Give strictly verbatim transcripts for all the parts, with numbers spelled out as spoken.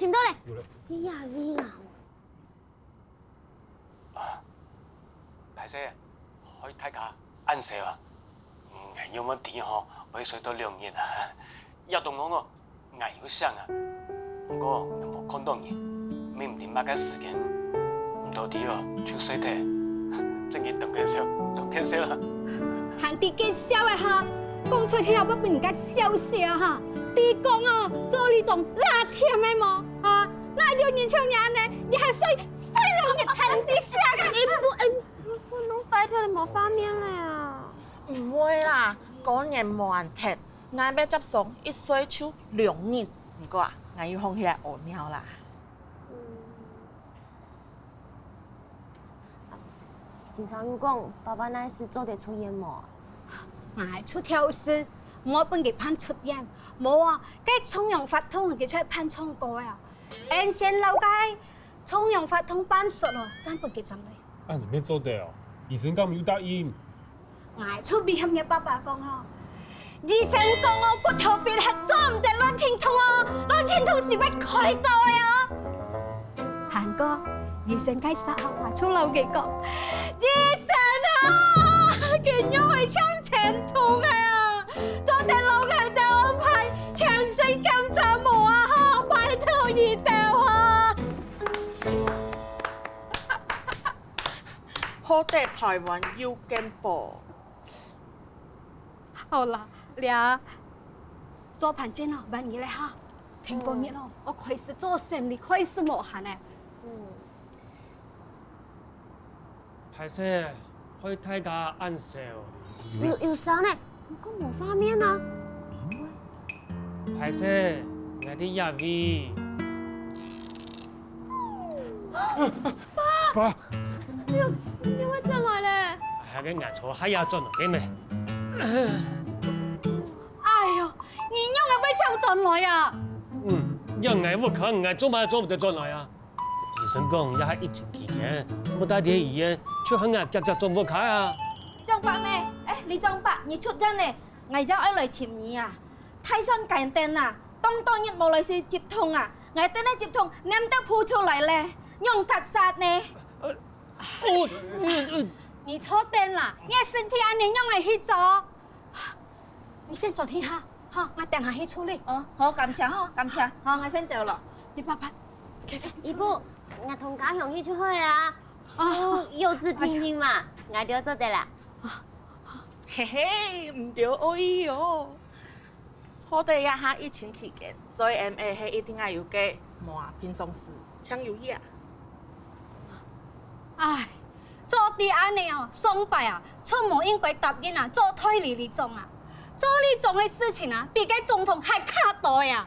尋到咧。有了。你也會啦。啊，歹勢，害大家恁愁啊。嗯，𠊎仰會知吼，會睡到兩日啊。也當戇哦， 𠊎有醒啊，毋過𠊎無看到人，乜毋知麼个時間，毋多知哦就睡忒，真經當見笑，當見笑啊！還知見笑个哈，講出去會分人家笑死啊哈！知講哦，做這種垃圾个無哈，哪有人像你恁呢，你還睡，睡兩日還毋知醒啊！哎，不，哎，我弄壞忒了，無畫面了啊！毋會啦，果然無恁忒。 𠊎乜輒常一睡就兩日，毋過啊，𠊎又䟘起來屙尿啦。先生有講，爸爸哪時做得出院無？𠊎出調事，毋好分佢辦出院。無啊，該重陽活動佢就愛辦唱歌啊。𠊎先摎該重陽活動辦煞咯，正分佢轉來。 啊，你乜做得哦？醫生敢有答應？𠊎出去喊𠊎爸爸講吼，醫生講哦，骨頭分忒做毋得亂停動哦，亂停動係會開刀个哦。還過，醫生該時候啊，就摎佢講，醫生啊，佢仰會像全通个啊，做得摎𠊎兜安排全身檢查無啊吼，拜託你兜啊！ 好得台灣有健保。好啦，這做盤煎哦，換你了哈。天光日哦，𠊎開始做生理，開始無閒了。嗯。歹勢，害大家恁愁。有，有聲呢，毋過無畫面啊。 歹勢，𠊎在這位。爸！爸！你，你會轉來咧？還該𠊎坐下也轉來个咩？哎喲，你仰會會跳轉來啊？嗯，這𠊎屋下，𠊎做麼个做毋得轉來啊？ 醫生講，這下疫情期間，無帶你去醫院，就喊𠊎遽遽轉屋下啊。張伯呢？哎，李張伯，你出院呢？𠊎正愛來尋你啊！大山間頂啊，當多日無來時接通啊！𠊎等个接通黏到浮出來咧，仰結煞呢？呃，哦，嗯，嗯。你坐等啦，你个身體恁呢仰會去做？ 你先轉去哈，好，𠊎等下去處理。哦，好，感謝吼，感謝。好，𠊎先走了。你爸爸，快點。姨婆，𠊎同家鄉去就好啊。哦。有志聽聽嘛，𠊎就做得啦。嘿嘿，毋著哦。好得這下疫情期間，做M A係一定愛有个，無啊，平常時 請有益啊。唉，做得恁呢哦，上擺啊，就無應該答應啊，做代理里長啊。做里長个事情啊，比該總統還較多呀。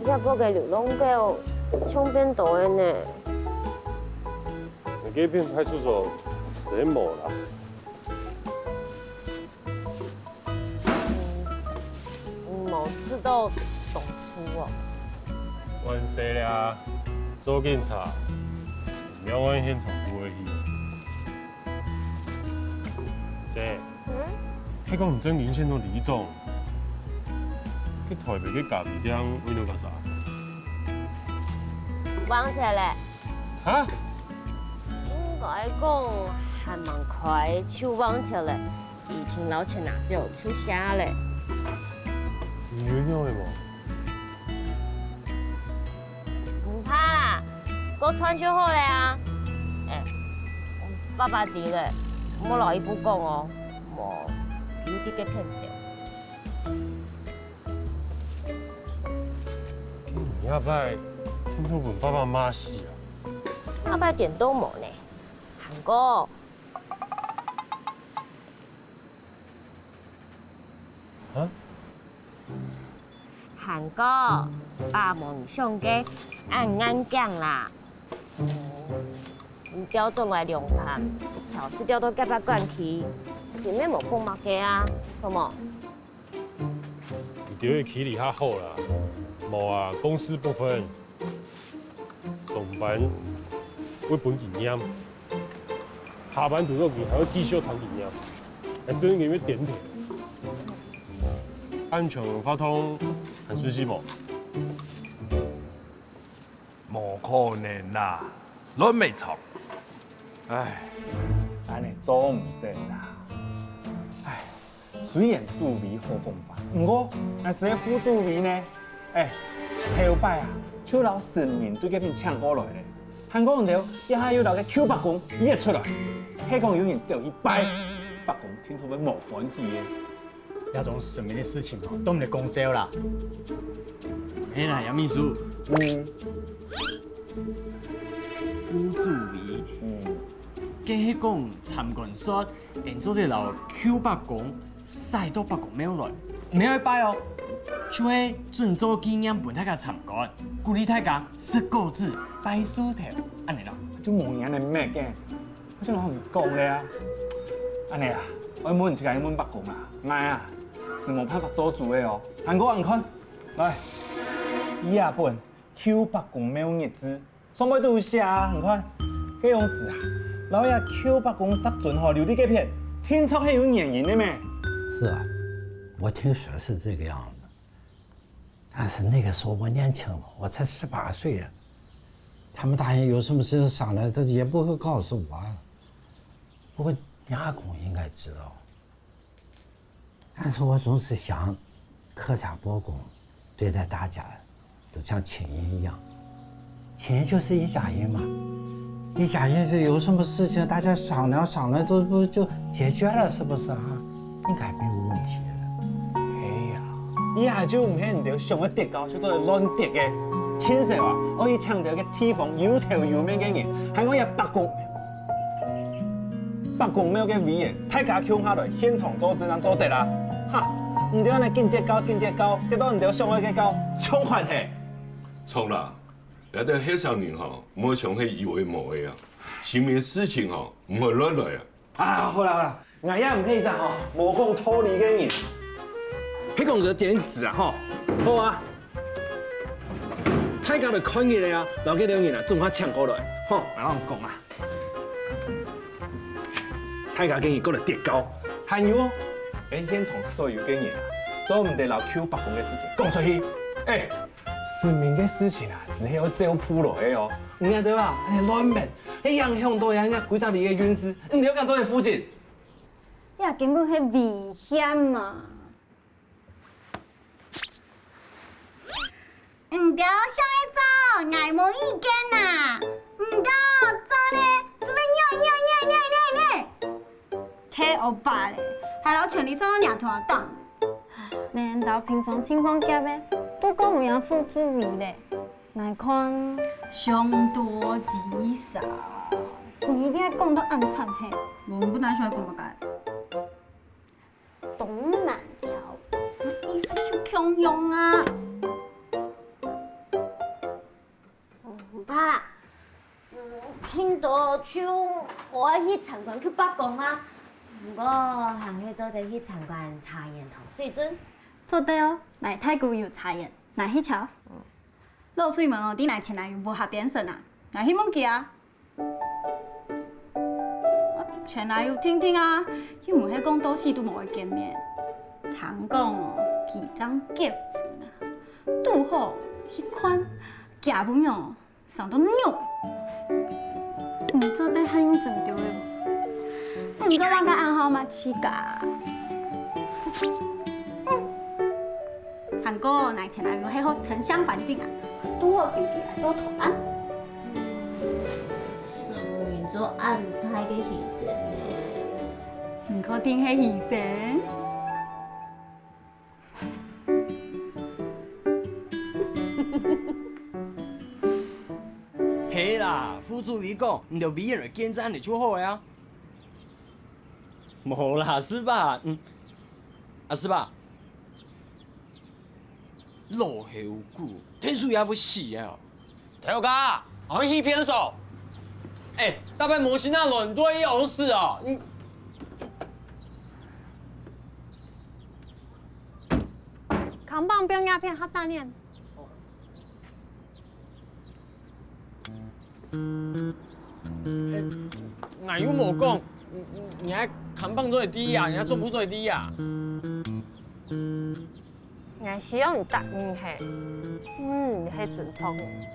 這擺个流浪狗，像變多了呢。你該片派出所係無啦？ 你，你無試著當臭哦？慣勢了，做警察，命案現場就會去。姐，嗯？係講你正經選到里長，去台北个咖啡店愛仰結煞？忘記了。哈？應該講還吂開就忘記了。 已經摎錢拿走，就下了。你有用个無？毋怕啦，過轉就好了啊。哎，爸爸知了，莫摎姨婆講哦，無，有直接牽涉。你下擺聽到分爸爸罵死啊？下擺顛倒無呢，還過 啊？韓國，爸無你想个恁硬頸啦。你調轉來龍潭，超市調到隔壁館去，根本無講麼个啊，著無？你調去里較好啦，無啊，公私不分。 上班會分經驗，下班堵著佢還會繼續談經驗，還真个會點點。安全合同還熟悉無？無可能啦，亂沒錯。唉，恁呢做毋得啦。唉。 雖然主委好講話，毋過𠊎係副主委呢。哎，頭擺啊，就摎神明對該片請過來咧，還講你兜這下又摎該舊伯公約出來，係講有人走去拜，伯公定著會無歡喜个。這種神明个事情哦，都毋得講笑啦。係啦，楊秘書。嗯。副主委。嗯。該係講參觀說， 𠊎做得摎舊伯公徙到伯公廟來，毋係愛拜哦，就係準做紀念分大家參觀，鼓勵大家食果子、拜樹頭，恁呢咯。就無人恁呢搣个，𠊎就摎你講咧啊。恁呢啊，愛問自家去問伯公啊，𠊎啊，係無辦法做主个哦。還過你看，來，這本舊伯公廟日誌。 上背都有寫啊，你看，該央時啊，摎這舊伯公石尊吼留在該片，定著係有原因个咩？是啊，我聽說是這個樣子。但是那個時候我年輕嘛，我才十八歲啊。他們大人有什麼事情商量，他也不會告訴我啊。不過你阿公應該知道。 但是我總是想，客家伯公對待大家都像親人一樣，親人就是一家人嘛，一家人是有什麼事情大家商量商量，都不就解決了，是不是啊？應該沒有問題的。哎呀，這下就毋係你兜想愛跌跤就做得亂跌个。盡少啊，愛去請兜該地方有頭有面个人，還愛這伯公 伯公廟个委員，大家共下來現場做主正做得啊！哈，你兜恁呢緊跌跤緊跌跤，跌到你兜想愛个跤，衝款係！著啦，這兜後生人吼，毋好想係有个無个啊，神明事情吼，毋好亂來啊！啊，好啦好啦，𠊎也毋係一隻吼，無講道理个人。係講你堅持啊吼，好啊！ 大家都看見了啊，摎該兜人啊，總下請過來，吼，𠊎摎你講啊，大家今日過來跌跤，還有哦，𠊎現場所有个人啊，做毋得摎舊伯公个事情講出去。哎，神明个事情啊，係愛照步來个哦。你兜啊，恁呢亂搣，係影響到人家歸隻里个運勢，你兜敢做得負責？這根本係危險嘛！ 你兜想愛走，𠊎無意見啊。毋過做咧，係毋係扭扭扭扭扭扭？忒惡霸咧，還摎全里送到若頭頂。連你兜平常情況夾个，都講毋贏副主委咧。𠊎看，凶多吉少。你一定愛講到恁慘嘿。𠊎本來想愛講麼个？ 東南橋，意思就共樣啊。嗯，毋怕啦，嗯，盡多就無愛去參觀舊伯公啊。毋過還係做得去參觀茶園同水圳。做得哦，𠊎大姑有茶園，𠊎去撨。老水門哦，在𠊎前男友屋下邊脣啊，𠊎去問佢啊。 前男友定定啊，又毋係講到死都無愛見面。聽講哦，佢正結婚啊，堵好去看，厥餔娘生到肉。你做得還認真兜仔無？你做麼个恁好罵自家？哼！還過𠊎前男友係學城鄉環境啊，堵好尋佢來做同伴。 神明做恁大个犧牲呢？毋確定係犧牲。係啦，副主委講，你兜委員來見證就好了啊。無啦，係吧？嗯，啊，係吧？老猴牯，𢯭手也會死个哦。頭家，愛去便所。哎，大伯無心啊，亂對一屙屎哦。你看板標影片較大念。 𠊎又無講，你，你，你還看板做得知啊，你還做毋做得知啊？𠊎希望你答應係，嗯，係尊重你。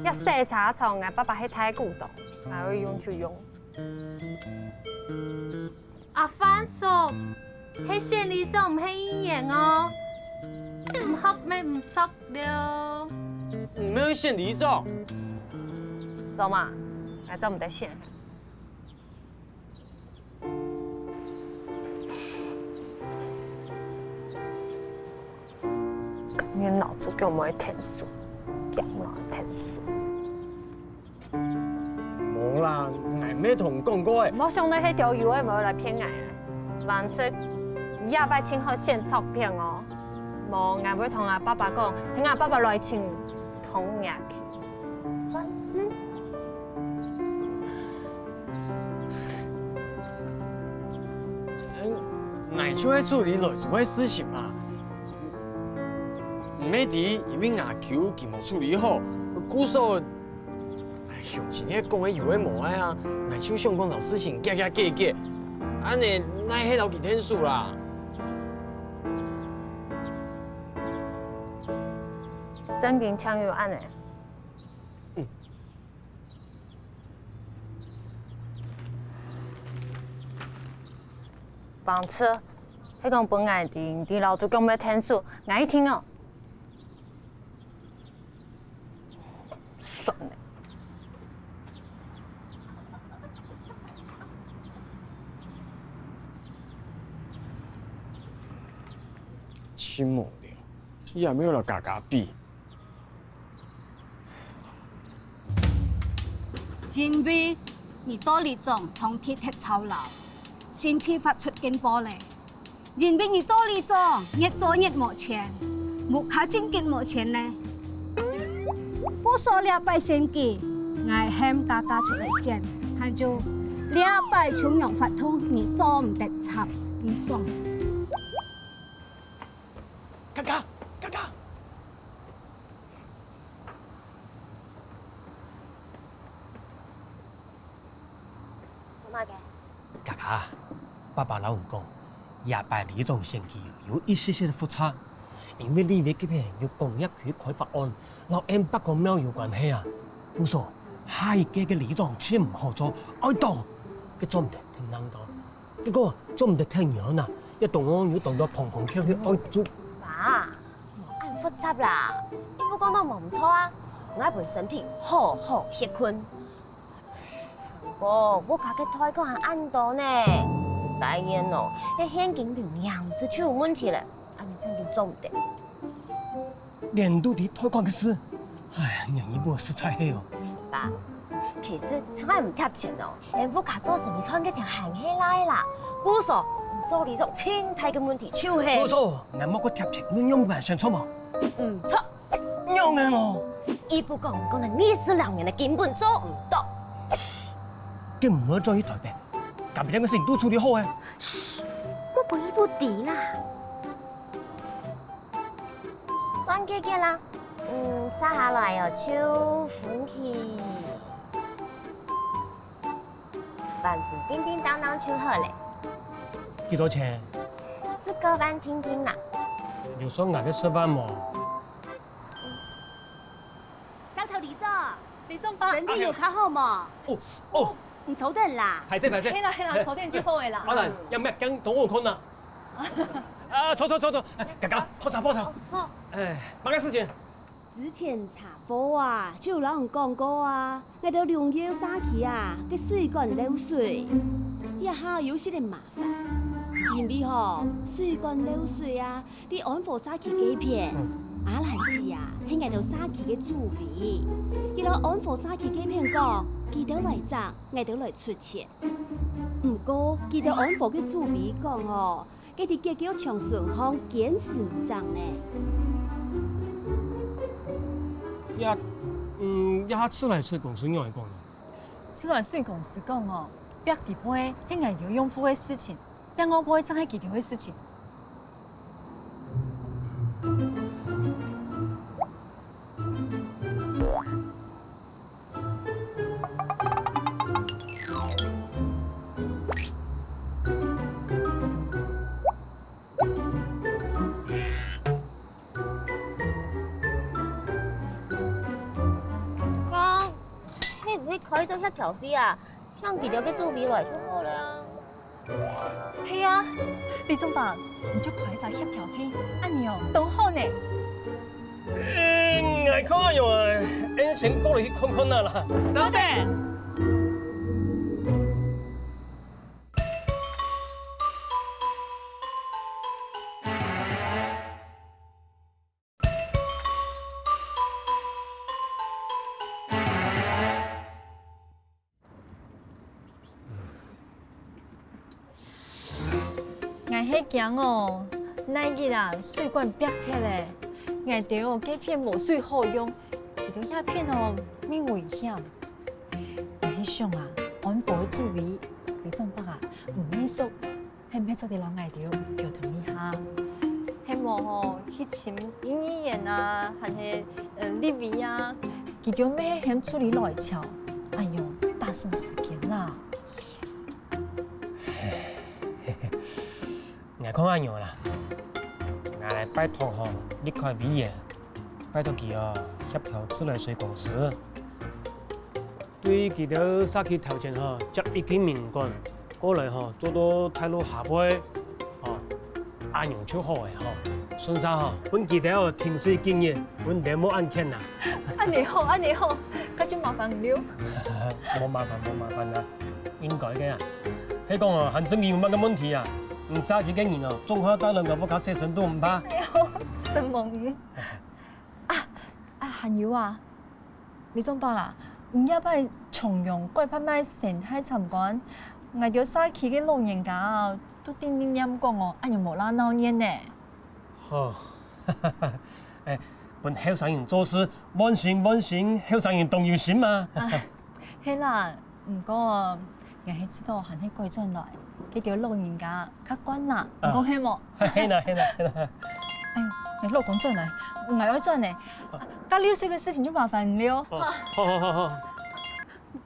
這洗車場，𠊎爸爸係大股東，𠊎愛用就用。 阿范叔，係選里長，毋係議員哦。毋學乜毋著了。毋係選里長。做麼？𠊎做毋得選。今日老祖叫𠊎𢯭手，叫𠊎𢯭手。 無啦，𠊎乜同你講過个。莫想到係條友仔無來騙𠊎啊！萬事，你這擺盡好選著片哦。無，𠊎會同𠊎爸爸講，喊𠊎爸爸來請同你去。算數。嗯，𠊎就係處理來做个事情嘛。毋係知，因為𠊎舅佢無處理好，故所 哎，鄉親係講个有个無个啊，𠊎就想講摎事情遽遽解決，恁仔哪係摎佢𢯭手啦？正經淨有恁仔。放著，係講分𠊎知，你知老祖公愛𢯭手，𠊎一定哦。 算了。真無聊，你也無愛摎嘉嘉比。因為你做里長長期忒操勞，身體發出警報咧。 因為你做里長，越做越無錢，屋下真經無錢呢。故所這擺選舉，𠊎喊嘉嘉出來選，還有這擺中央活動你做毋得插，你爽。嘉嘉，嘉嘉！ 做麼个？嘉嘉，爸爸摎你講，這擺里長選舉有一息息个複雜，因為里尾該片有工業區開發案，摎𫣆伯公廟有關係啊。故所，下一屆个里長盡毋好做，愛擋，佢做毋得忒硬剛。 結果做毋得忒軟啊，這當中有當多空空缺缺愛做。爸，無恁複雜啦，你有講到無毋著啊，𠊎愛分身體好好歇睏。毋過屋下个貸款還恁多呢，當然哦，該現金流量係出問題咧，恁樣正經做毋得。 連都知貸款个事。哎呀，人一步實在係哦。爸，其實從來毋貼錢哦，𫣆屋下做生理賺个錢還係孻啦。故所，做里長盡大个問題就係，故所，𠊎莫過貼錢，你仰般選著無？毋著。仰仔哦？一步講講了二十零年了，根本做毋到。該毋好轉去台北，隔壁兩个事情都處理好誒。噓，莫分一步知啦。 算結結啦，嗯，續下來哦，就分佢萬分叮叮噹噹就好咧。幾多錢？十個萬定定啦。有算𠊎个十萬無？ 石頭里長，里長伯，身體有較好無？哦，哦，毋著等啦。歹勢，歹勢。係啦，係啦，著等就好个啦。阿蘭，有麼个驚同我看啊？啊，坐，坐，坐，坐。哎，嘉嘉，泡茶，泡茶。好。哎，麼个事情？之前車禍啊，就有摎你講過啊，𠊎兜龍佑社區啊，該水管漏水，這下有息仔麻煩。因為吼，水管漏水啊， 在安和社區該片，阿蘭姊啊，係𠊎兜社區个主委。佢摎安和社區該片講，佢兜來整，𠊎兜來出錢。毋過，佢兜安和个主委講吼，該在結構牆身項堅持毋整呢。這，嗯，這下自來水公司仰仔講呢？自來水公司講哦，壁裡背係𠊎兜用戶个事情，壁外背正係佢兜个事情。 講，係毋係開一隻協調會啊？請佢兜个主委來就好了啊。係啊，李總編，你就開一隻協調會，恁樣哦，當好呢。欸，𠊎看恁樣啊，𠊎先過來去看看啊啦。做得。 𠊎係驚哦，哪日啊，水管煏忒咧，𠊎兜哦，該片無水好用，佢兜這片哦，乜危險。𠊎係想啊，安保个主委，李總編啊，毋係熟， 係毋係做得摎𠊎兜溝通一下？係無吼，去尋議員啊，還係，呃，立委啊，佢兜乜係先處理來撨，哎喲，打爽時間啦。𠊎看恁樣啦，𠊎來拜託吼，立法委員，拜託佢哦，協調自來水公司。 對佢兜社區頭前吼，接一支明管，過來吼，做到大路下背，吼，恁樣就好咧吼。順續吼，分佢兜停水幾日，分佢兜無恁譴啦。恁樣好，恁樣好，該就麻煩你了。無麻煩，無麻煩啦，應該个啊。係講哦，還真經有麼个問題啊？你社區个人哦，總下帶來𠊎屋下洗身都毋怕。哎喲，承蒙你。啊，啊，還有啊， 李總編啊，你這擺重陽改辦麼个生態參觀，𠊎兜社區个老人家啊，都定定唸講哦，恁樣無罅鬧熱呢。吼，欸，分後生人做事，放心放心，後生人當有心嘛。啊，係啦，毋過，𠊎係知道還係改轉來，該兜老人家較慣啦，你講係無？係啦，係啦，係啦。哎，𠊎老公轉來，𠊎愛轉呢。該漏水个事情就麻煩你了。哦，好，好，好，好。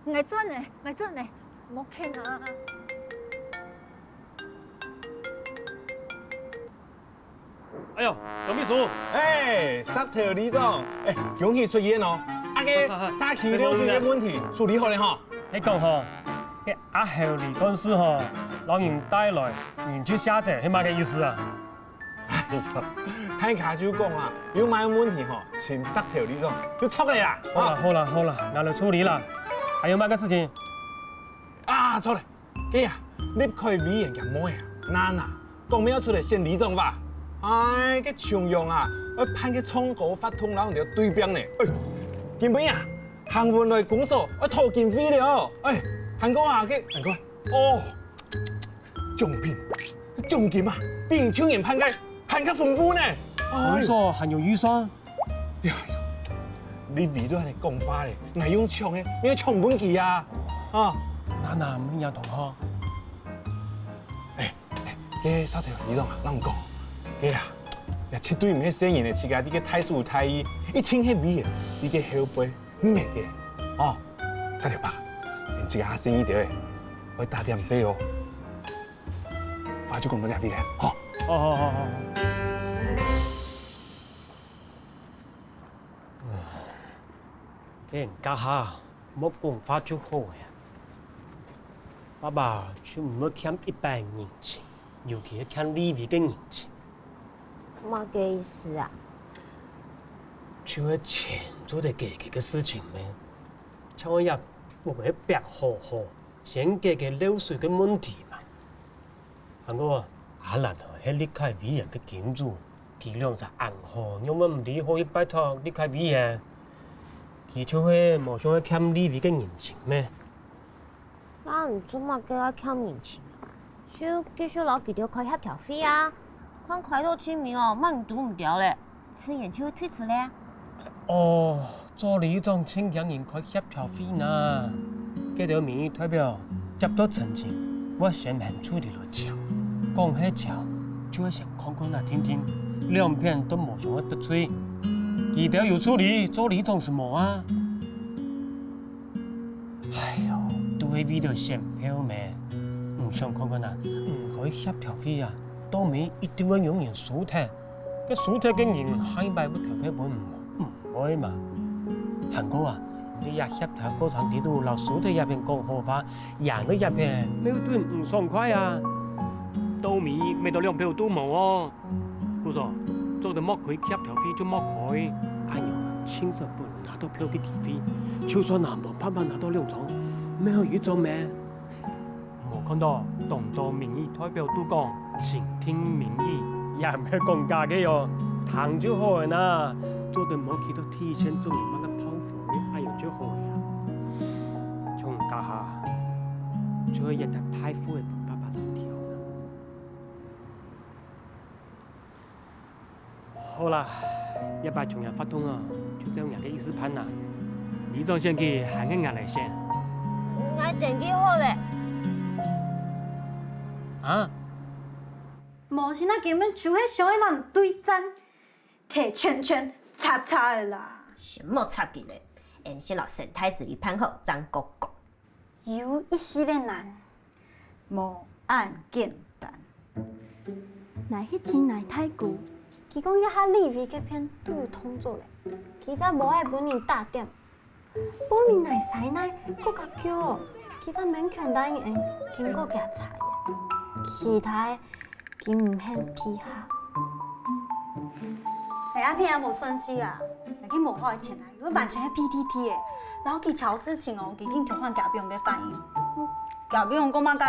𠊎轉呢，𠊎轉呢，莫譴啊。哎喲，楊秘書。哎，石頭里長，哎，恭喜出院哦！啊，該社區漏水个問題處理好了吼？你講吼，該阿猴李幹事吼，摎人帶來，人就卸走，係麼个意思啊？ 大家就講啊，有麼个問題吼，尋石頭里長就著了啦。好啦，好啦，好啦，𠊎來處理啦。還有麼个事情？啊，著了，該啊，立法委員个妹啊，娜娜，講乜愛出來選里長哇？哎，該重陽啊，愛辦个唱歌活動摎人兜對拚呢。哎，今晡日啊，行文來公所愛討經費了。哎，還過啊，該，還過，哦， 獎品，獎金啊，比舊年辦个還較豐富呢。哎喲，公所還有預算？哎呀，你為著恁樣講話咧，𠊎用搶个，你愛搶分佢啊！啊，娜娜，毋係這同學。哎，哎，該石頭里長啊，摎你講，該啊，這絕對毋係細人仔自家在該大主大意，一定係為了你个後輩。 毋係个，哦，石頭伯，你自家細義兜仔，愛打點勢哦。話就講到這位了，吼。好，好，好，好。該人家下莫講話就好呀。爸爸就毋會欠一擺人情，尤其係欠立委个人情。 麼个意思啊？就係錢做得解決个事情咩？像𠊎也毋會壁好好，先解決漏水个問題嘛。還過，阿蘭係立法委員个金主，佢兩儕恁好，仰會毋知好去拜託立法委員？佢就係無想愛欠立委个人情咩？ 該你做麼个愛欠人情啊？就繼續摎佢兜開協調會啊！看開到盡尾哦，麼人都毋著咧，自然就會退出咧。哦，做里長盡驚人開協調會呢。該兜民意代表接到陳情，會先行處理落吵，講係吵，就會先看看啊定定，兩片都無想愛得罪。佢兜有處理，做里長係無啊？哎喲，都係為著選票咩？你想看看啊，毋開協調會啊，到尾一定會有人輸忒。該輸忒个人下一擺會投票分你無？毋會嘛？還過啊，你這協調過程裡肚摎輸忒一片講好話，贏个一片，乜會對你毋爽快啊？到尾乜到兩票都無哦。故所，做得莫開協調會就莫開。哎喲，清算本來拿到票个機會，就算啊無辦法拿到兩張，乜有一張咩？ 無看到當多民意代表都講傾聽民意，也毋係講假个哦，聽就好个啦。做得莫去到第一線做人麼个炮灰，恁樣就好个啊。像這下，就係一垤大戶个爸爸當跳啦。 好啦，這擺從這發動啊，就照若个意思辦啦。里長選舉還係𠊎來選。𠊎登記好了。啊？無，你這根本就係想愛摎𠊎對戰，忒圈圈叉叉个啦。先莫插佢咧，𫣆先摎生態治理辦好正過講。 有一息仔難，無恁簡單。𠊎去尋𠊎大姑，佢講這下里委該片都有動作了，佢正無愛分人打點。分明𠊎師奶更加噭哦，佢正勉強答應𫣆經過佢个查驗，其他个 佢毋肯配合。哎呀，這片也無算數啊！𠊎个無好个前男友完全係P T T个，摎佢樵事情哦，佢緊共款佢阿姆个反應。佢阿姆講麼个？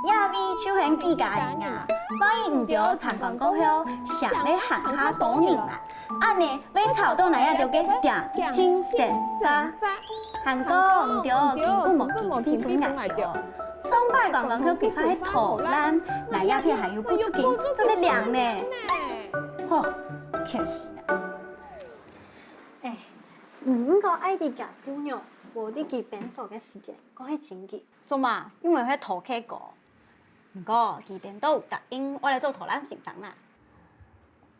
這位就係佢家人啊，萬一毋著參觀過後，想愛行較多人來，恁呢會吵到𠊎這兜个店慶生花。還講毋著，根本無經費分𠊎兜。 上擺觀光客規劃个導覽，𠊎這片還有補助金做得領呢。吼，確實啊。哎，毋過愛知厥餔娘無在佢邊所个時節，過係親戚。做麼？因為係討契哥。毋過佢顛倒有答應愛來做導覽先生啦。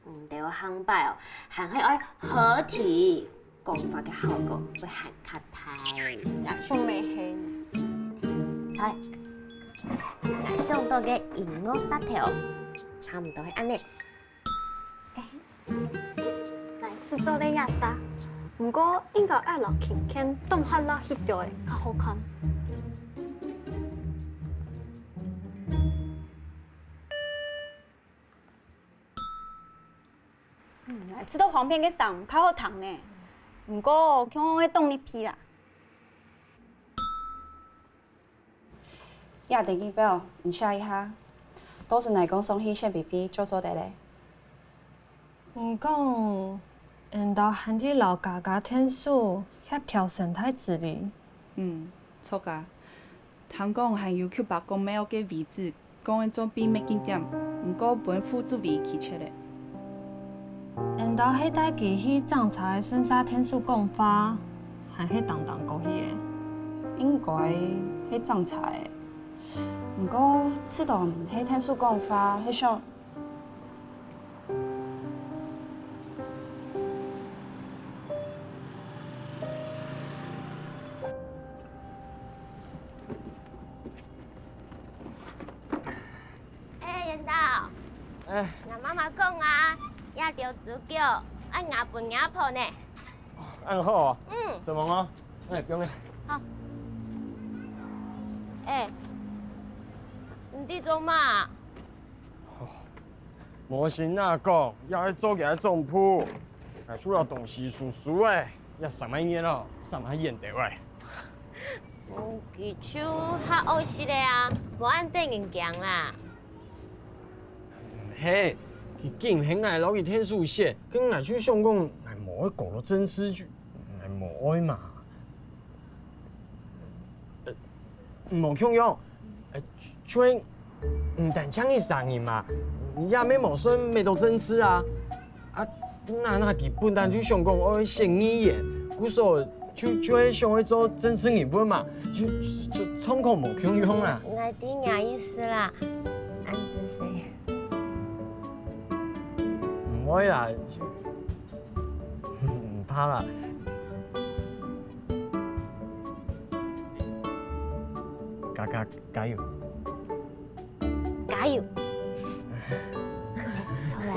你兜下擺哦，還係愛合體，講話个效果會還較大。也想乜係。著，𠊎想到个音樂舌頭，差毋多係恁呢。𠊎試做這隻，毋過應該愛摎琴鍵當合落去著个較好看。 嗯，知道旁邊个聲較好聽呢。毋過，共樣會當入去啦。這登記表，你寫一下。到時𠊎講送去選委會就做得了。你講，𫣆兜還在摎家家店主協調生態治理？嗯，著啊。聽講還有去伯公廟个遺址， 講愛做秘密景點，毋過分副主委拒絕了。𫣆兜係帶佢去種茶个順續𢯭手講話，還係單單過去个？應該係種茶个。毋過，試著毋係𢯭手講話，係想 哎，嚴導，哎。𠊎媽媽講啊，這兜豬腳愛𠊎分若婆呢。恁好哦。嗯。承蒙哦，𠊎來放咧。好。哎，你在做麼？ 無心哪講，也愛做佢个總舖。𠊎除了東西收收仔，也三個月咯，三個月兜仔。佢就較愛食个啊，無恁得人驚啦。毋係，佢緊喊𠊎摎佢𢯭手食，該𠊎就想講，𠊎無愛過到政治，就𠊎無愛嘛。呃，無共樣， 呃，就係毋單淨一儕人嘛，也乜無算乜到政治啊。啊，娜娜佢本來就想講愛選議員，故所就就係想愛做政治人物嘛，就就狀況無共樣啊。𠊎知你个意思啦，恁仔細。毋會啦，就毋怕啦。加加加油！ 加油！著咧，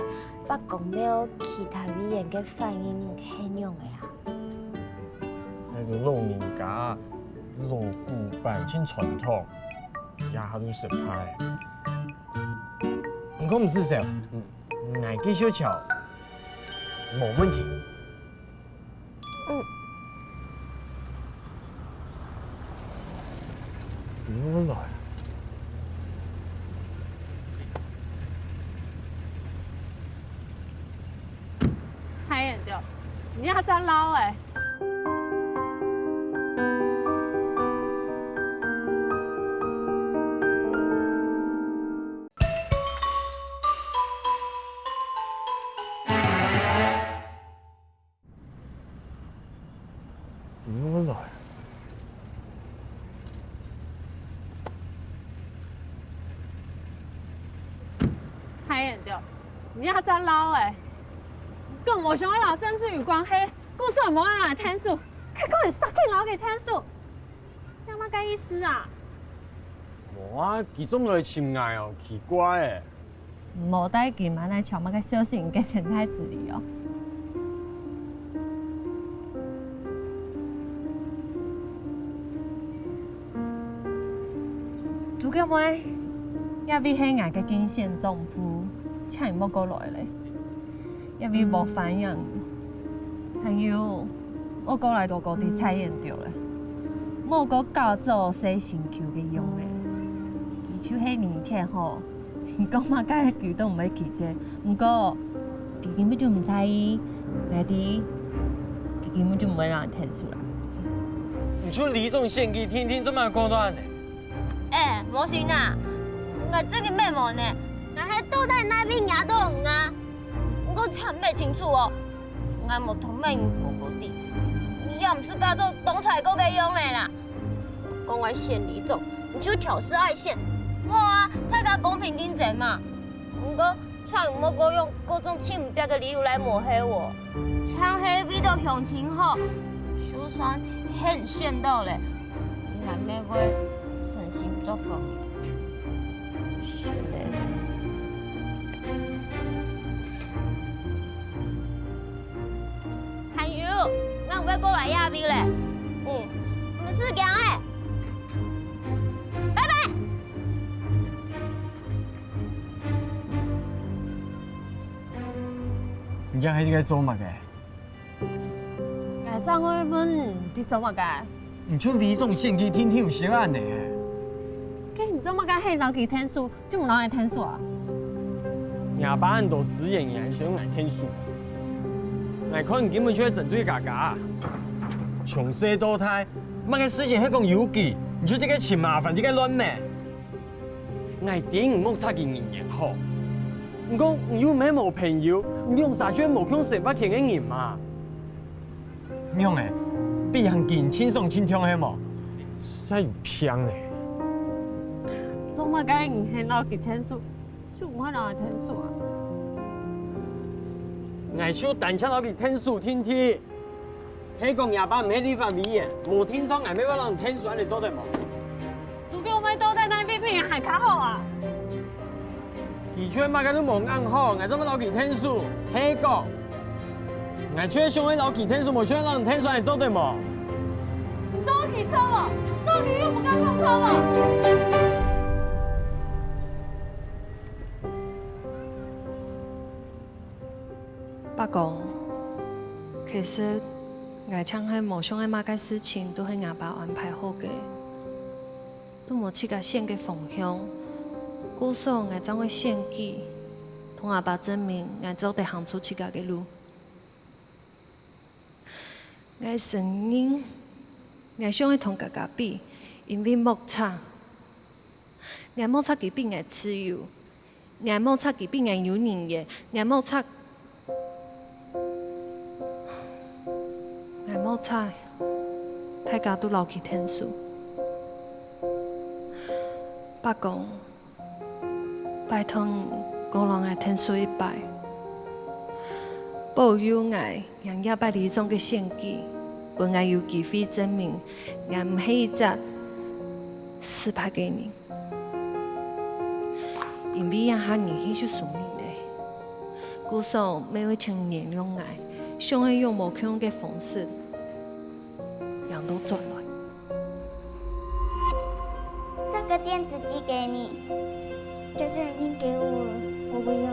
伯公廟其他委員个反應係仰仔啊？該个老人家，老古板，盡傳統，這下都失敗。毋過毋使愁，𠊎繼續撨，無問題。 嗯。又來。太遠了，你還在嘮欸。 又來。太遠了，你還在嘮欸。講無想愛摎政治有關係，故所無愛摎𠊎𢯭手，結果你煞緊摎佢𢯭手，這麼个意思啊？無啊，佢總來尋𠊎哦，奇怪欸。 無帶佢嘛，哪會像麼个小心个前台助理哦。朱國妹，這位係𠊎个競選總部，請你莫過來咧。這位無歡迎你。還有，莫過來多高低菜園著咧，莫過搞做細心臼个樣仔。佢就係你忒好。 你講麼个佢都毋會拒絕，毋過佢根本就毋在意，𠊎知佢根本就毋會摎你𢯭手啦。你就這種選舉定定做麼个講到恁仔？欸，無信啊！𠊎正經乜無呢，𠊎係到底哪位惹到你啊？毋過聽分清楚哦，𠊎無同乜人過過底，你也毋使假做當初个樣仔啦。 講愛選里長，你就挑事愛選。好啊，大家公平競爭嘛。毋過，請你莫過用各種盡毋必个理由來抹黑𠊎。像係為著鄉親好，就算係你選著咧，𠊎乜會誠心祝福你。是咧。 還有，𠊎毋會過來這位咧。嗯，毋使驚欸。拜拜。你這係在做麼个？𠊎正愛問你在做麼个？你就里長選舉定定有先恁仔。該你做麼个係摎佢𢯭手， 就毋摎𠊎𢯭手啊？若爸恁多資源，你還想愛𢯭手？𠊎看你根本就係針對家家。從細到大，麼个事情係講有佢，你就在該尋麻煩，在該亂罵。𠊎知你莫插佢人緣好，毋過你又毋係無朋友，你兩儕就係無共生活圈个人嘛。 仰仔，比行徑盡爽盡暢係無？實在有病咧！做麼个你係摎佢𢯭手，就毋會摎𠊎𢯭手啊？𠊎就單淨摎佢𢯭手定定。係講若爸毋係立法委員，無定著𠊎乜會摎你𢯭手，恁仔做得無？ 朱國妹到底哪位比𠊎還較好啊？佢就麼个都無恁好，𠊎做麼个摎佢𢯭手？係講，𠊎就係想愛摎佢𢯭手，無想愛摎你𢯭手，恁仔做得無？到底著無？到底有無敢講著無？ 伯公，其實𠊎淨係無想愛麼个事情都係吾爸安排好个，都無自家選个方向。故所𠊎正會選舉，同吾爸證明𠊎做得行出自家个路。 𠊎承認，𠊎想愛同家家比，因為莫插。𠊎莫插佢比𠊎自由，𠊎莫插佢比𠊎有人緣，𠊎莫插在，大家都留佢𢯭手。伯公，拜託你過來𢯭手一擺，保佑𠊎贏這擺里長个選舉，分𠊎有機會證明𠊎毋係一隻失敗个人。 因為這下人氣就輸人咧，故所乜會請原諒𠊎，想愛用無共樣个方式，贏到轉來。這個電子雞給你。姐姐已經給我了，我不要。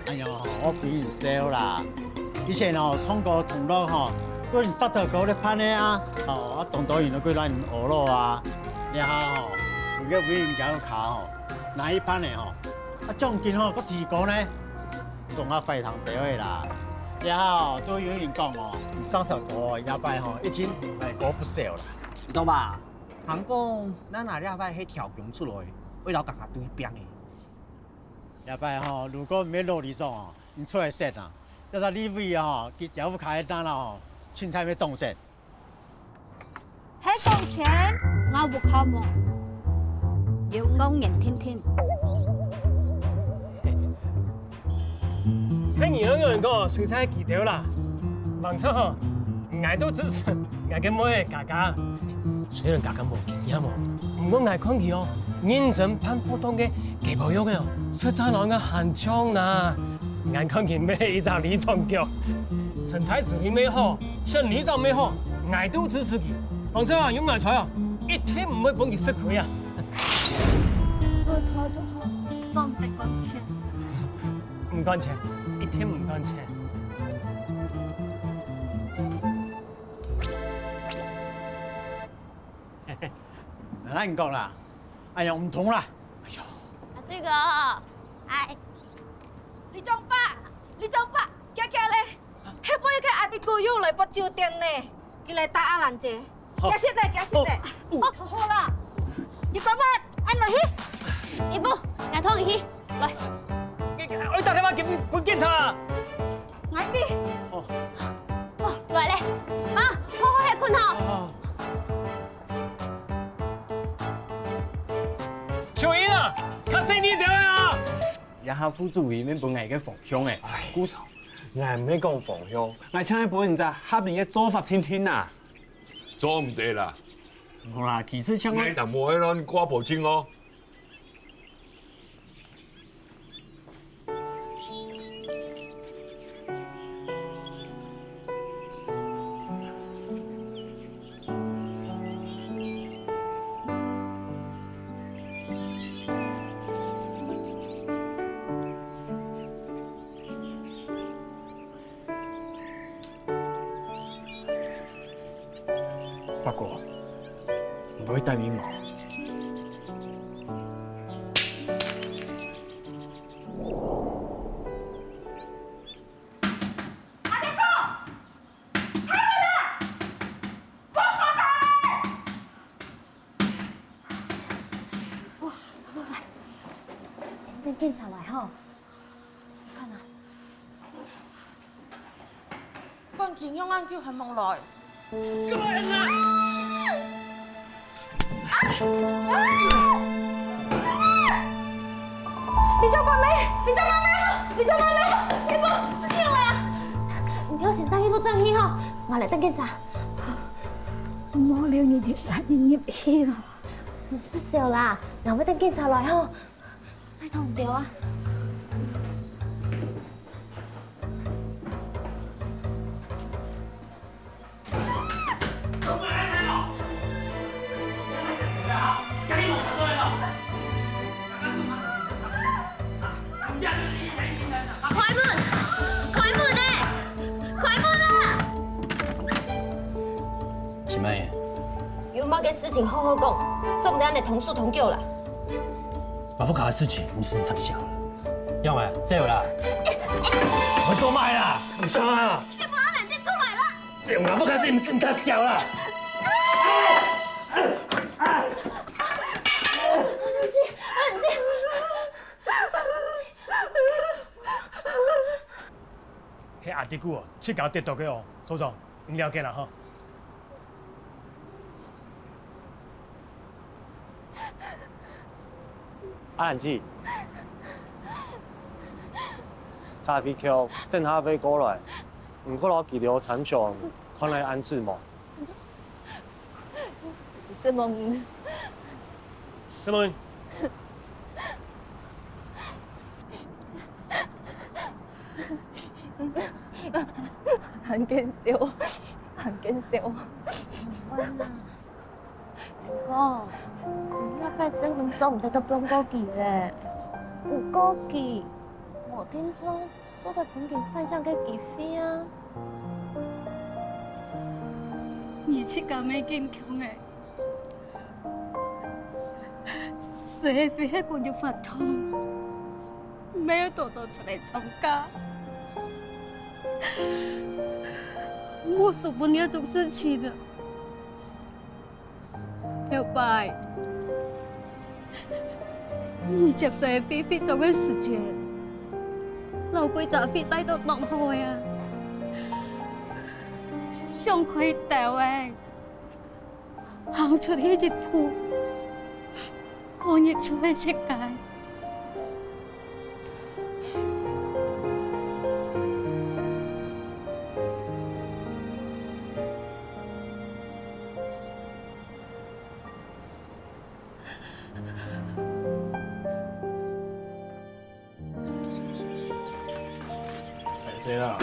哎喲，我分你笑啦！以前哦，唱歌同樂吼，都用石頭哥來辦个啊！哦，啊，當多人都過來學咯啊！這下吼，分个委員家个卡吼，拿去辦个吼，啊，獎金吼，閣提高呢！總下壞通表个啦！這下哦，都有人講哦，你石頭哥這擺吼，一定會過不少啦！你知道吧？ 還講，咱若這擺係喬強出來，會摎大家對拚个。這擺吼，如果毋係老里長哦，你出來選啊，這隻立委啊吼，佢腳步開單啦吼，凊彩會當選。係講錢，𠊎屋下無，有工人天天。 係你恁樣講，實在記得啦。往常吼，𠊎都支持𠊎个妹仔嘉嘉。雖然嘉嘉無經驗哦，毋過𠊎看佢哦，認真辦活動个雞婆樣个哦，實在摎𠊎還像啦。𠊎看佢乜係一隻里長腳，生態治理乜好，選里長乜好，𠊎都支持佢。往常啊，有𠊎在哦，一定毋會分佢食虧啊。做頭就好，總得管錢。 毋管錢，一定毋管錢。𠊎摎你講啦，哎呀，毋通啦！哎喲，阿水哥，哎，里長伯，里長伯，遽遽咧，該背个阿弟哥又來發酒癲呢，佢來打阿蘭姐。 好。行勢咧，行勢咧。哦，哦，好啦，你爸爸，恁落去。姨母，𠊎同你去。來。愛打電話分警察啊！𠊎知。哦。哦，來咧，媽，好好歇睏吼。哦。秀英啊，較細膩兜啊！這下副主委乜分𠊎一個方向欸，哎，故所。𠊎毋係講方向，𠊎淨係分你隻合理个做法定定啊。 做毋得啦。無啦，其實像𠊎，你若無愛亂掛保證哦。伯公，你會答應無？阿伯公，開門啊！公公來！哇，來，等警察來吼。 看啊。管佢仰恁久還無來。你做麼个？你做麼个？你做麼个？你不，你有啊？你要先帶佢轉去吼，𠊎來等警察。莫留你个聲音入去咯。你係小啦，𠊎會等警察來吼。 拜託你兜啊！開門！開門咧！開門啊！請慢一點。有有麼个事情好好講，做毋得恁樣通手通腳啦。𠊎屋下个事情，你先毋使插手啦。樣仔，走啦！𠊎做麼个啦？你想啊？先幫阿蘭姐出來了。走啦！𠊎屋下个事情，你先插手啦！冷靜，冷靜。係阿弟牯哦，自家跌倒个哦，組長，你了解啦吼。 阿蘭姐，沙飛橋等下會過來，毋過摎佢兜參詳，看來安置無？承蒙你。承蒙你。 還見笑，還見笑。毋會啦。毋過，你這擺真經做毋得再放過佢咧。有過去，無定著做得分佢反省个機會啊。你自家乜堅強欸。 雖係分佢發痛，乜愛多多出來參加。莫輸分這種事情啊！頭擺，你接細飛飛走个時節，摎歸隻飛帶到當好个啊，想開兜欸。 行出去一步，好日出个世界。哎，誰啦？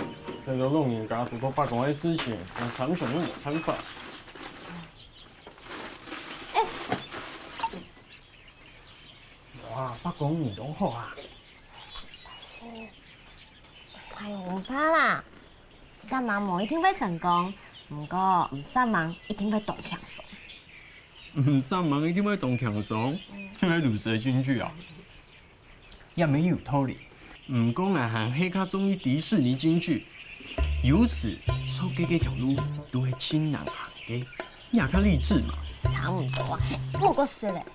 這個弄人家不過伯公个事情，我參詳又無辦法。 哇，伯公，你當好啊！哎喲，毋怕啦，煞猛無一定會成功，毋過毋煞猛一定會當輕鬆。毋煞猛一定會當輕鬆，這係老師个金句啊！也蠻有道理。毋過𠊎還係較中意迪士尼金句，有時錯个該條路都係盡難行个，也較勵志嘛。差毋多啊，毋過係咧。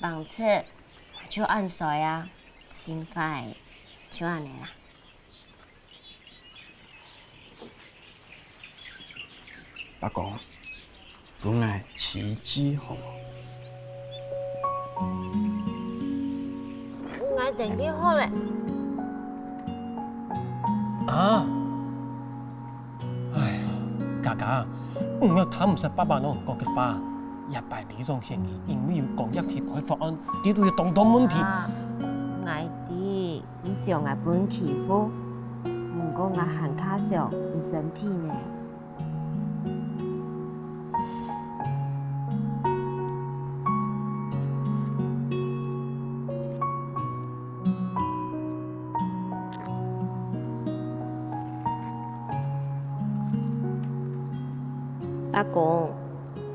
橫直，𠊎就恁衰啊，盡壞，就恁呢啦。伯公，分𠊎試試好無？𠊎等你好咧。啊！ 哎呀，嘉嘉，你也聽毋識爸爸摎你講个話。這擺里長選舉，因為有工業區開發案，裡肚有當多問題。啊，𠊎知，你想𠊎分人欺負，毋過𠊎還較想你身體呢。 伯公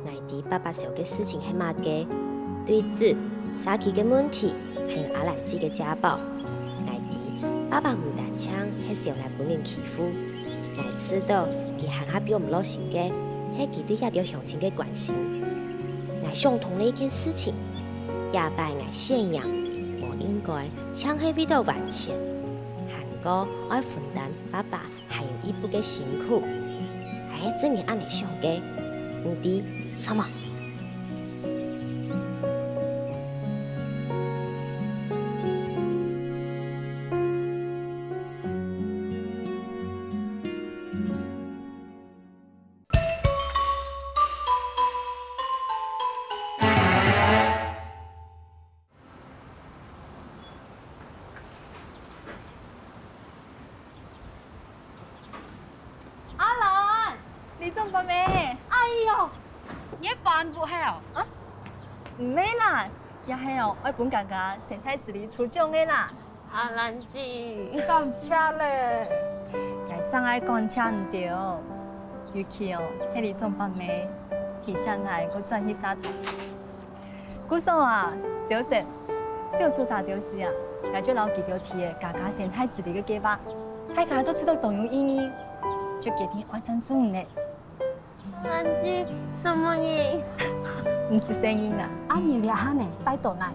，𠊎知爸爸愁个事情係麼个，對質、社區个問題，還有阿蘭姊个家暴。𠊎知，爸爸毋單淨係愁𠊎分人欺負，𠊎知道佢還較放毋落心个，係佢對這兜鄉親个關心。𠊎想通了一件事情，這擺𠊎選贏，無應該淨係為著還錢，還過愛分擔爸爸 還有一步个辛苦，𠊎係真个恁呢想个，你知著無？阿蘭，里長伯姆。哎喲，你个搬屋係哦？啊？毋係啦，這係哦，愛分嘉嘉選大使里處長个啦。阿蘭姊，感謝咧。𠊎正愛感謝你兜。尤其哦，係里長伯姆提醒𠊎過轉去沙頭。故所啊，小雪，小組打鬥敘啊，𠊎就摎佢兜提个家家生態治理个計畫，大家都知道當有意義，就決定愛贊助你呢。 恁仔細，麼人？毋使細人啊。啊你這下呢，拜到哪？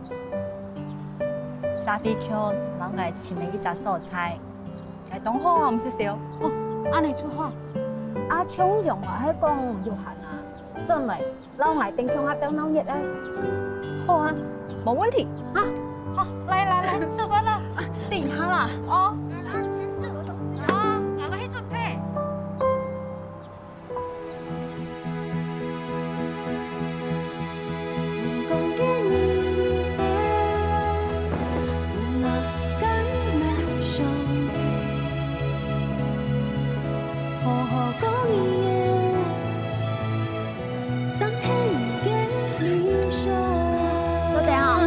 社會局摎𠊎尋了一隻所在，𠊎當好啊，毋使愁。哦，恁仔就好。啊像樣啊，係講有閒啊，轉來摎𠊎等共下鬥鬧熱啊。好啊，無問題。啊，好，來來來，坐吧啦。等一下啦。哦。啊，先食東西啊。啊，𠊎來去準備。 多謝哦。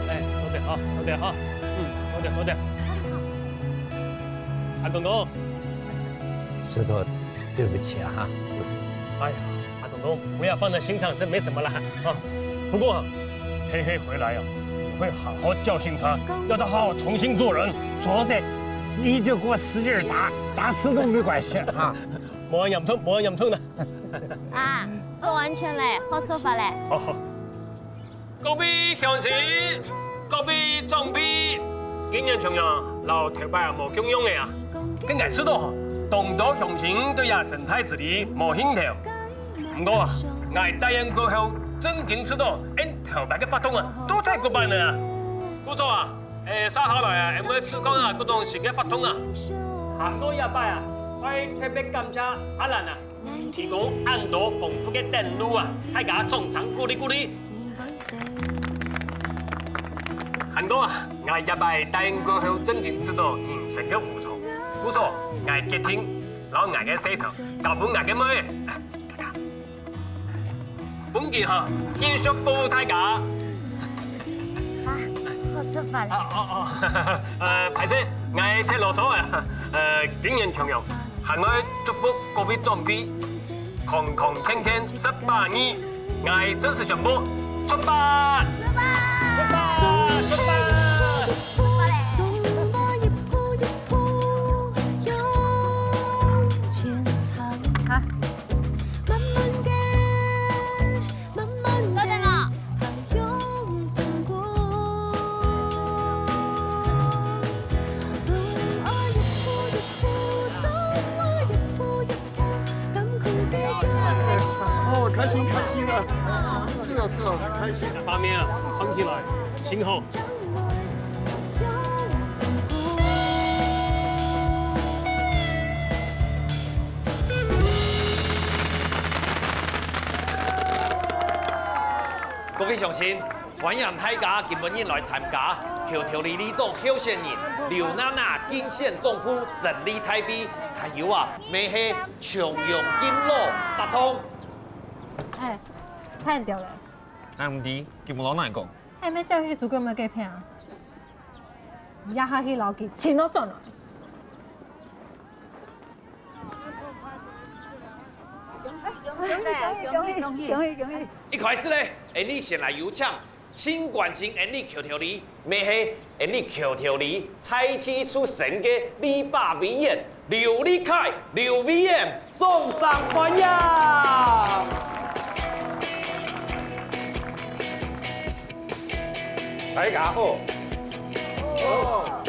哎，多謝哈，多謝哈。嗯，多謝，多謝。 阿公公。石頭，對不起啊，哈。哎呀，阿公公，不要放在心上，这没什么啦。啊，不过啊，黑黑回来啊，我会好好教训他，要他好好重新做人。昨天你就给我使劲打，打死都没关系啊。无恁严重，无恁严重的。啊，做完全嘞，好做法嘞。好好。 各位鄉親，各位長輩，今年重陽摎頭擺無共樣个啊。該𠊎知道，當多鄉親對這生態治理無興頭。毋過啊，𠊎戴院過後，正經知道，𫣆頭擺个活動啊，都太古板了啊。故所啊，誒，續下來啊，𫣆會試看啊，各種新个活動啊。還過這擺啊，愛特別感謝阿蘭啊， 提供恁多豐富个等路啊，大家掌聲鼓勵鼓勵。還過啊，𠊎這擺戴院過後正經知道人生个無常，故所，𠊎決定摎𠊎个事頭交分𠊎个妹。分佢哈，繼續服務大家。啊，好出發了。啊，哦，哦，呃，歹勢，𠊎忒囉嗦了。呃，今年重陽，還愛祝福各位長輩， 康康健健十八年，𠊎正式宣布，出發！出發！出發！出發！出發嘞！好。坐等哦。 哦，開心，開心啊！是啊，是啊，很開心。畫面啊，看起來真好。各位鄉親， 歡迎大家今晡日來參加橋頭里里長候選人劉娜娜競選總部成立大會，還有啊，乜係重陽敬老活動。哎，太遠了。哎，毋知，佢無摎𠊎講。哎，乜叫佢做个麼个片啊？你這下去摎佢請到轉來。 恭喜，恭喜，恭喜，恭喜！一開始呢，𫣆俚先來有請盡關心𫣆俚橋頭里，乜係𫣆俚橋頭里在地出身个立法委員劉立凱，劉委員，掌聲歡迎！大家好。好。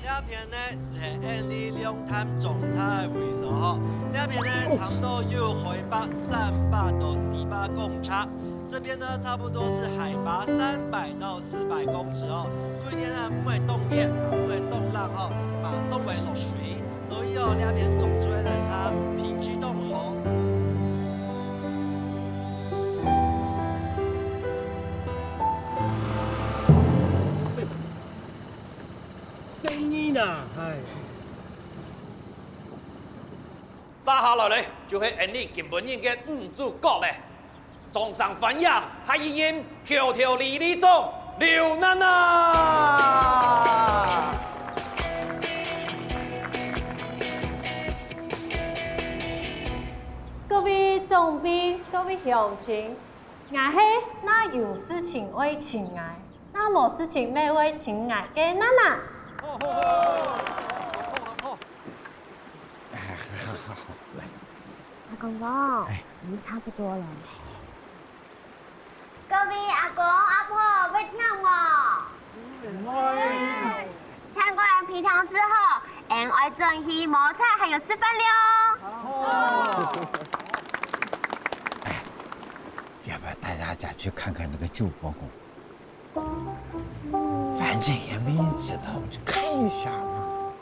這片呢，就係𫣆俚龍潭種茶个位所吼。這片呢，差毋多有海拔三百到四百公尺。這邊呢，差不多是海拔三百到四百公尺哦。歸年啊，毋會當熱，也毋會當冷吼，嘛當會落水。所以哦，這片種出來个茶品質當好。 真个啦，唉。接下來呢，就係𫣆俚今晡日个女主角咧。掌聲歡迎下一任橋頭里里長劉娜娜！各位鄉親，𠊎係若有事情愛尋𠊎，若無事情乜會尋𠊎个娜娜。阿公公，哎。你們差不多了。各位阿公阿婆，會聽無？ 參觀完皮糖之後，俺愛轉去摸彩，還有食飯了。哎，要不要帶大家去看看那個舊伯公？反正也沒人知道，就看一下嘛。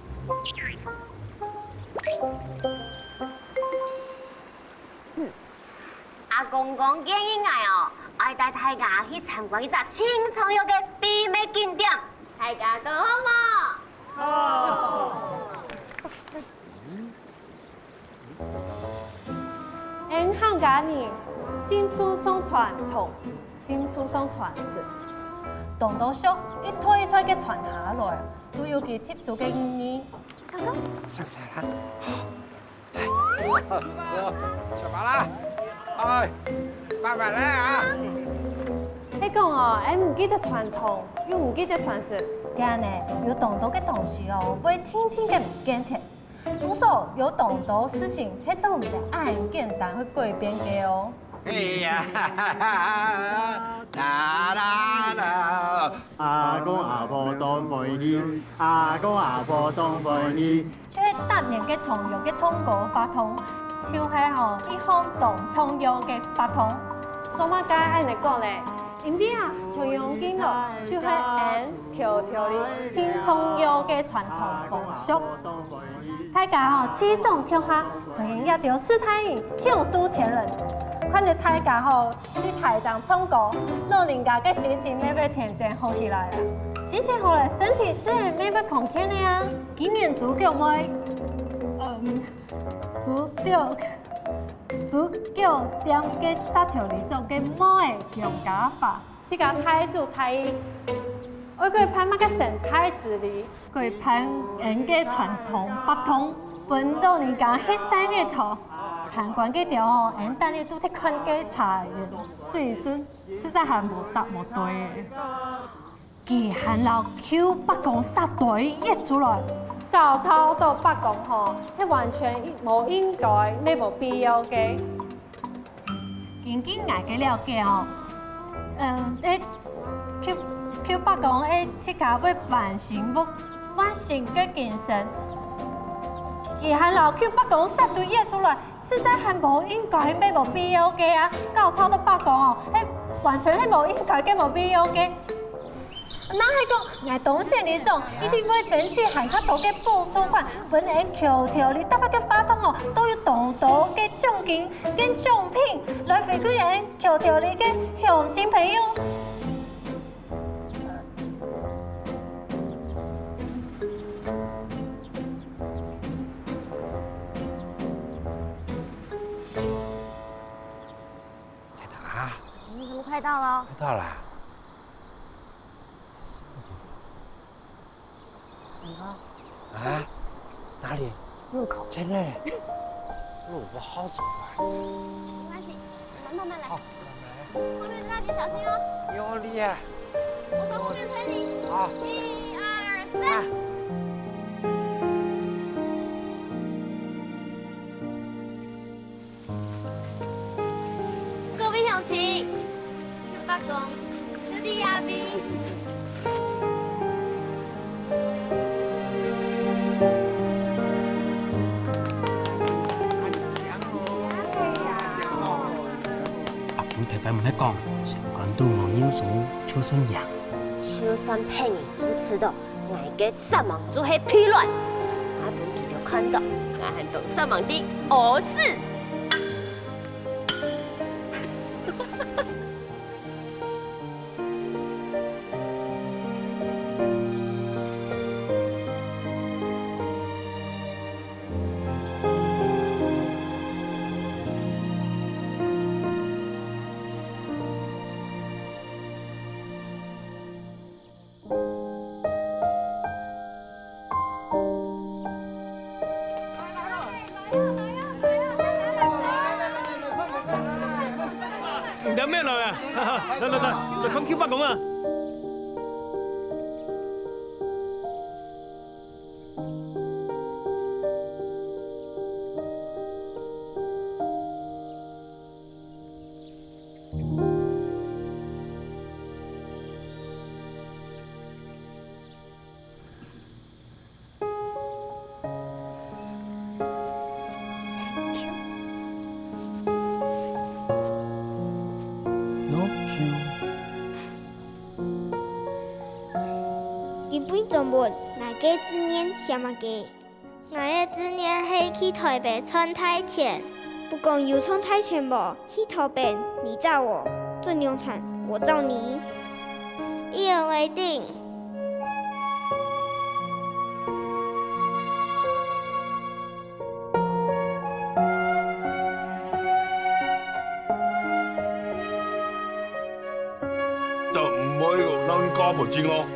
阿公公建議𠊎哦，愛帶大家去參觀一隻盡重要个秘密景點，大家講好無？好！俺客家人盡注重傳統，盡注重傳承，當多俗一代一代个傳下來，都有佢特殊个意義。上車啦！ 走，出發啦！哎，慢慢來啊！係講哦，俺毋記得傳統，又毋記得傳承。這呢，有當多个東西哦，會定定个毋見忒。故所有當多事情係做毋得恁簡單會改變个哦。哎呀，啦啦啦！阿公阿婆當歡喜，阿公阿婆當歡喜。 就係逐年个重陽个唱歌活動，就係吼一項當重要个活動。做麼个恁樣講咧？因為啊，重陽敬老就係俺橋頭里盡重要个傳統風俗。大家吼，齊種共下，歡迎這兜序大人享受天倫。看著大家吼， 去大廳唱歌，老人家个心情乜會天天好起來啊！心情好了，身體自然乜會康健个啊！今年豬腳妹，嗯，豬腳，豬腳店个石頭里種个妹仔楊家華，自家大主大意，愛佢辦麼个生態之旅， 佢辦恁个傳統活動，分老人家歇晒日頭。參觀个時候，俺等下都在看个茶園、水圳，實在還無搭無對个。佢還摎舊伯公煞對約出來，搞吵到伯公吼，係完全無應該、乜無必要个。 根據𠊎个了解哦，嗯，誒，舊，舊伯公誒，自家會還新屋，換新个精神。佢還摎舊伯公煞對約出來，實在還無應該，乜無必要个啊！搞吵到伯公哦，係完全係無應該个、無必要个。 若係講𠊎當選里長，一定會爭取還較多个補助款，分俺橋頭里逐擺个活動哦，都有當多个獎金、个獎品來回饋俺橋頭里个鄉親朋友。天哪，嗯，怎麼快到了？快到了。 啊？哪裡？路口。在那裡。路不好走啊。沒關係，我們慢慢來。好，慢慢來。後面的大姐小心哦。用力啊！我從後面推你。好。一二三。三。 各位鄉親，舊伯公，就在這位。阿公頭擺毋係講，相官都無認輸，就算贏。就算別人都知道， 𠊎个煞猛就係疲軟，𠊎分佢兜看到，𠊎還當煞猛个屙屎。來啊，來來來，來看Q伯公啊！ No cue。今晡日作文，𠊎个志願寫麼个？𠊎个志願係去臺北賺大錢。不管有賺大錢無， 去臺北，你載我，轉龍潭，我載你。一言為定。就毋會摎人家無情哦。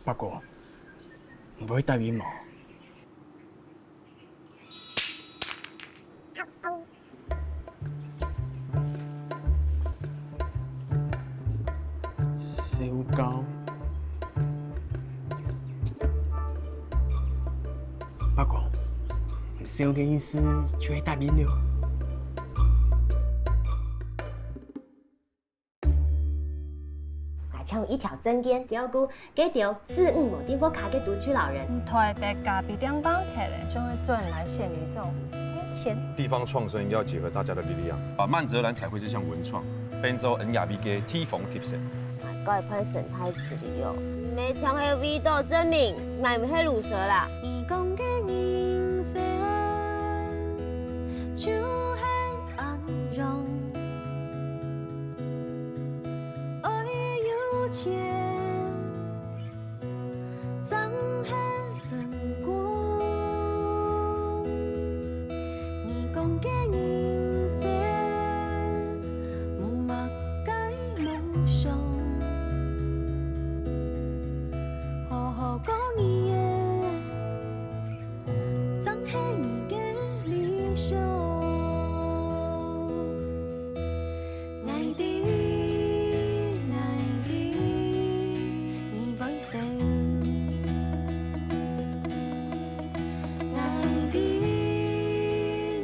伯公，你會答應無？小狗。伯公，你笑个意思就係答應了。 𠊎請一條證件，照顧該兜置物無地方卡个獨居老人。臺北咖啡店放忒了，就會轉來縣里做。錢。地方創生要結合大家的力量，把曼澤蘭彩繪這項文創變做恩雅味个地方特色。𠊎改辦生態治理哦，毋係淨係為著證明，𠊎毋係魯蛇啦。你講个人生就係恁樣。 愛有錢，正係成功。你講个人生，無麼个夢想，好好過日子。 正係你个理想。𠊎知，𠊎知，你會死。𠊎知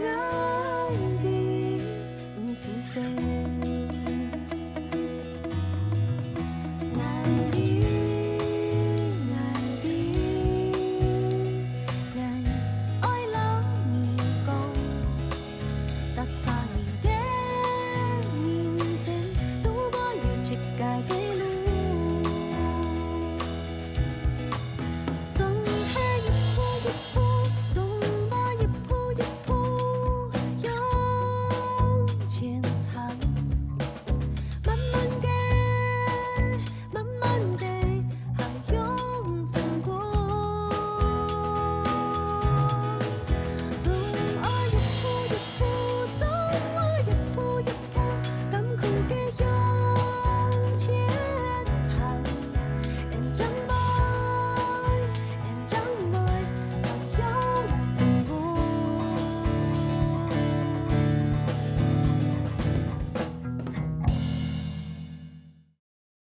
，𠊎知， 毋使死。𠊎知，𠊎知，𠊎愛摎你講，搭趖